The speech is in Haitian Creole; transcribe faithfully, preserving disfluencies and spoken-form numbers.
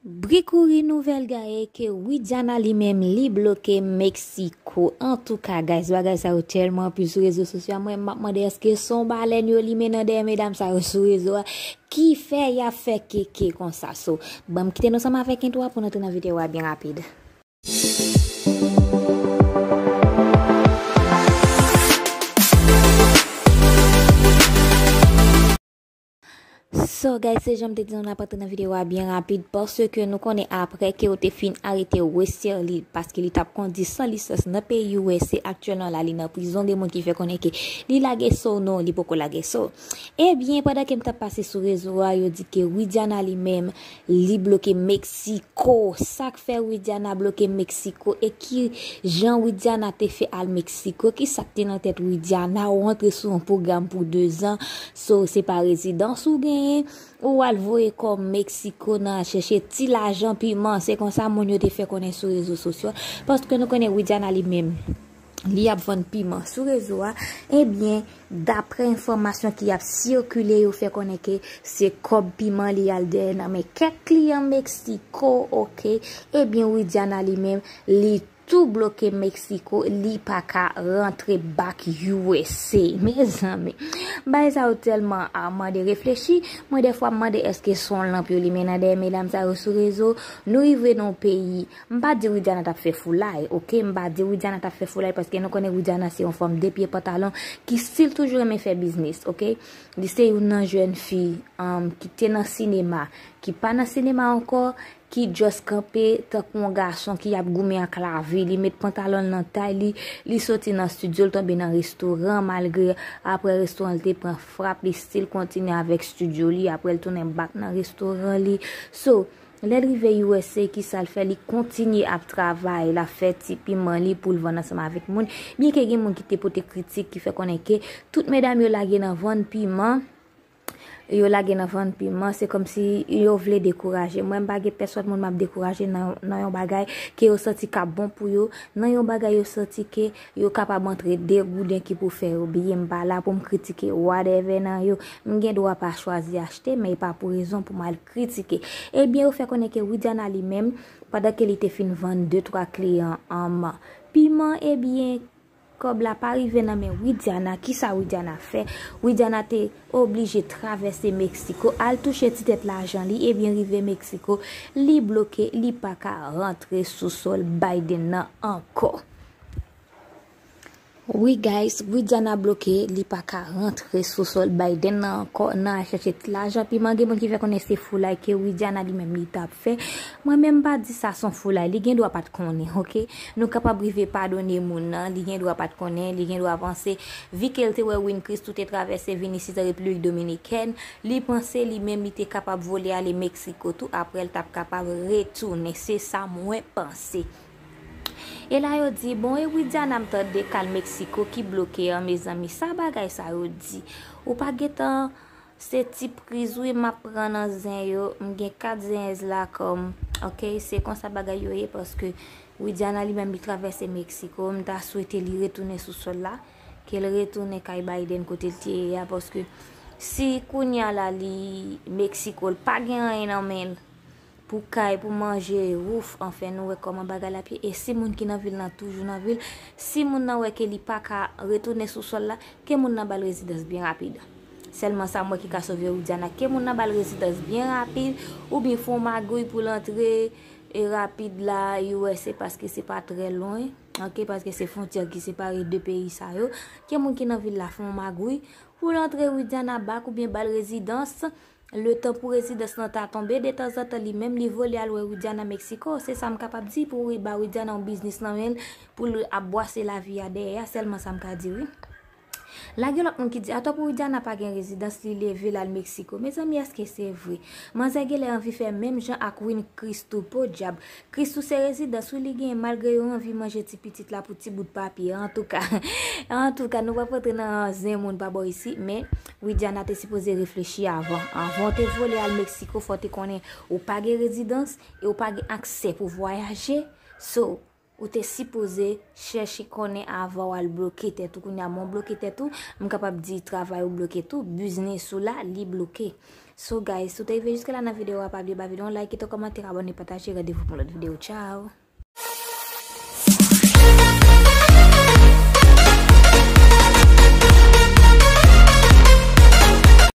Brikouri nouvèl gaye ke Widiana li menm li bloke Meksiko. Antouka, guys, bagay sa yo tèlman anpil sou rezo sosyo a. Mwen, m ap mande èske se yon balèn yo limen nan dèyè medam sa yo sou rezo a ki fè y ap fè keke konsa. So, ban m kite nou ansanm avèk entwo a pou n antre nan videyo a byen rapid. So, guys, se jan m te di nou, n ap antre nan videyo a byen rapid, paske nou konnen apre ke yo te fin arete Westerlie, paske li t ap kondi san lisans nan peyi U S A, aktyèlman la, li nan prizon, gen moun ki fè konnen ke li lage so, non, li poko lage so. Ebyen, pandan ke m t ap pase sou rezo a, yo di ke Widiana li menm, li bloke Meksiko. Sa k fè Widiana bloke Meksiko e ki jan Widiana te fè al Meksiko? Ki sa k te nan tèt Widiana? Ou antre sou yon pwogram pou dezan, so se pa rezidans ou genyen, ou al voye kò w Meksiko nan al chèche ti lajan piman. Se konsa moun yo te fè konnen sou rezo sosyo, paske nou konnen Widiana li menm, li ap vann piman sou rezo a. Ebyen, daprè enfòmasyon ki ap sikile, yo fè konnen ke se kòb piman li al dèyè nan men kèk kliyan Meksiko, oke. Ebyen, Widiana li menm, li tou bloke Meksiko, li pa ka rantre back U S A. Mezanmi, bagay sa yo tèlman a mande reflechi. Mwen, dèfwa, m mande èske se yon lanp yo limen nan dèyè medam sa yo sou rezo. Nou rive nan yon peyi, m pa di Widiana t ap fè foulay, oke? M pa di Widiana t ap fè foulay, paske nou konnen Widiana se yon fanm de pye pantalon ki still toujou renmen fè biznis, oke? Li se youn nan jèn fi, um, ki te nan sinema, ki pa nan sinema ankò, ki just kanpe tankou yon gason ki ap goumen ak lavi. Li met pantalon l nan tay li, li soti nan estidyo, l tonbe nan restoran, malgre apre restoran l te pran frap, li still kontinye avèk estidyo li, apre l tounen back nan restoran li. So, lè l rive U S A, ki sa l fè? Li kontinye ap travay, l ap fè ti piman li pou l vann ansanm avèk moun. Byenke gen moun ki te pote kritik, ki fè konnen ke tout medam yo lage nan vann piman, yo lage nan vann piman, se kòmsi yo vle dekouraje. Mwen, m pa gen pèsòn moun m ap dekouraje nan, nan yon bagay ke yo santi k ap bon pou yo, nan yon bagay yo santi ke yo kapab antre de gouden ki pou fè yo byen. M pa la pou m kritike whatever nan yo. M gen dwa pa chwazi achte, men e pa pou rezon pou m al kritike. Ebyen, yo fè konnen ke Widiana li menm, pandan ke li te fin vann de twa kliyan, um, piman, ebyen, kòb la pa rive nan men Widiana. Ki sa Widiana fè? Widiana te oblije travèse Meksiko, al touche ti tèt lajan li, ebyen, rive Meksiko, li bloke, li pa ka rantre sou sòl Biden nan ankò. Wi, guys, Widiana bloke, li pa ka rantre sou sòl Biden nan ankò, nan al chèche ti lajan piman. Gen moun ki fè konnen se foulay ke Widiana li menm li t ap fè. Mwen menm, m pa di sa se yon foulay, li gen dwa pa t konnen, oke? Nou kapab rive padone moun nan, li gen dwa pa t konnen, li gen dwa panse, vi ke l te wè Win Christou te travèse vin isit an Repiblik Dominikèn, li panse li menm li te kapab vole ale Meksiko tou, apre l t ap kapab retounen. Se sa mwen panse. E la yo di, bon, e Widiana m tande k al Meksiko ki bloke an, mezanmi, sa bagay sa yo di? Ou pa gentan, se ti priz wi m ap pran nan zen yo, m gen kat zenyèz la kòm, oke, se konsa bagay yo ye, paske Widiana li menm li travèse Meksiko, m ta swete li retounen sou sòl la, ke l retounen kay Biden kote l te ye a, paske si kounye a la li Meksiko, l pa gen anyen nan men l, pou kay, pou manje, wouf, anfen, nou wè kòman bagay la ap ye. E si moun ki nan vil nan toujou nan vil, si moun nan wè ke li pa ka retounen sou sòl la, ke moun nan ba l rezidans byen rapid. Sèlman sa m wè ki ka sove Widiana, ke moun nan ba l rezidans byen rapid, oubyen fè yon magouy pou l antre, e rapid la, U S A, paske se pa trè lwen, oke, paske se fwontyè ki separe de peyi sa yo. Ke moun ki nan vil la fè yon magouy pou l antre Widiana back oubyen ba l rezidans. Letan pou rezidans lan ta tonbe, detanzantan li menm li vole al wè Widiana Meksiko. Se sa m kapab di pou wi ba Widiana yon biznis nan men l, pou l ap bwase lavi a dèyè a, sèlman sa m ka di wi. La gen lòt moun ki di, atò pou Widiana pa gen rezidans, li leve l al Meksiko. Mezanmi, èske se vre? Manzè genlè anvi fè menm jan ak Win Christou, podyab. Christou se rezidans wi li genyen, malgre yo anvi manje ti pitit la pou ti bout papye. Antouka, antouka, nou p ap rantre nan zen moun pa bò isi, men Widiana te sipoze reflechi avan. Anvan w te vole al Meksiko, fò w te konnen ou pa gen rezidans e ou pa gen aksè pou vwayaje. So, ou te sipoze chèche konnen avan w al bloke tèt ou. Kounye a, men w bloke tèt ou, m kapab di travay ou bloke tou, biznis ou la, li bloke. So guys, si w te rive jiske la nan videyo a, pa bliye ba videyo yon like, kite yon kòmantè, abòne, pataje, randevou pou yon lòt videyo. Ciao.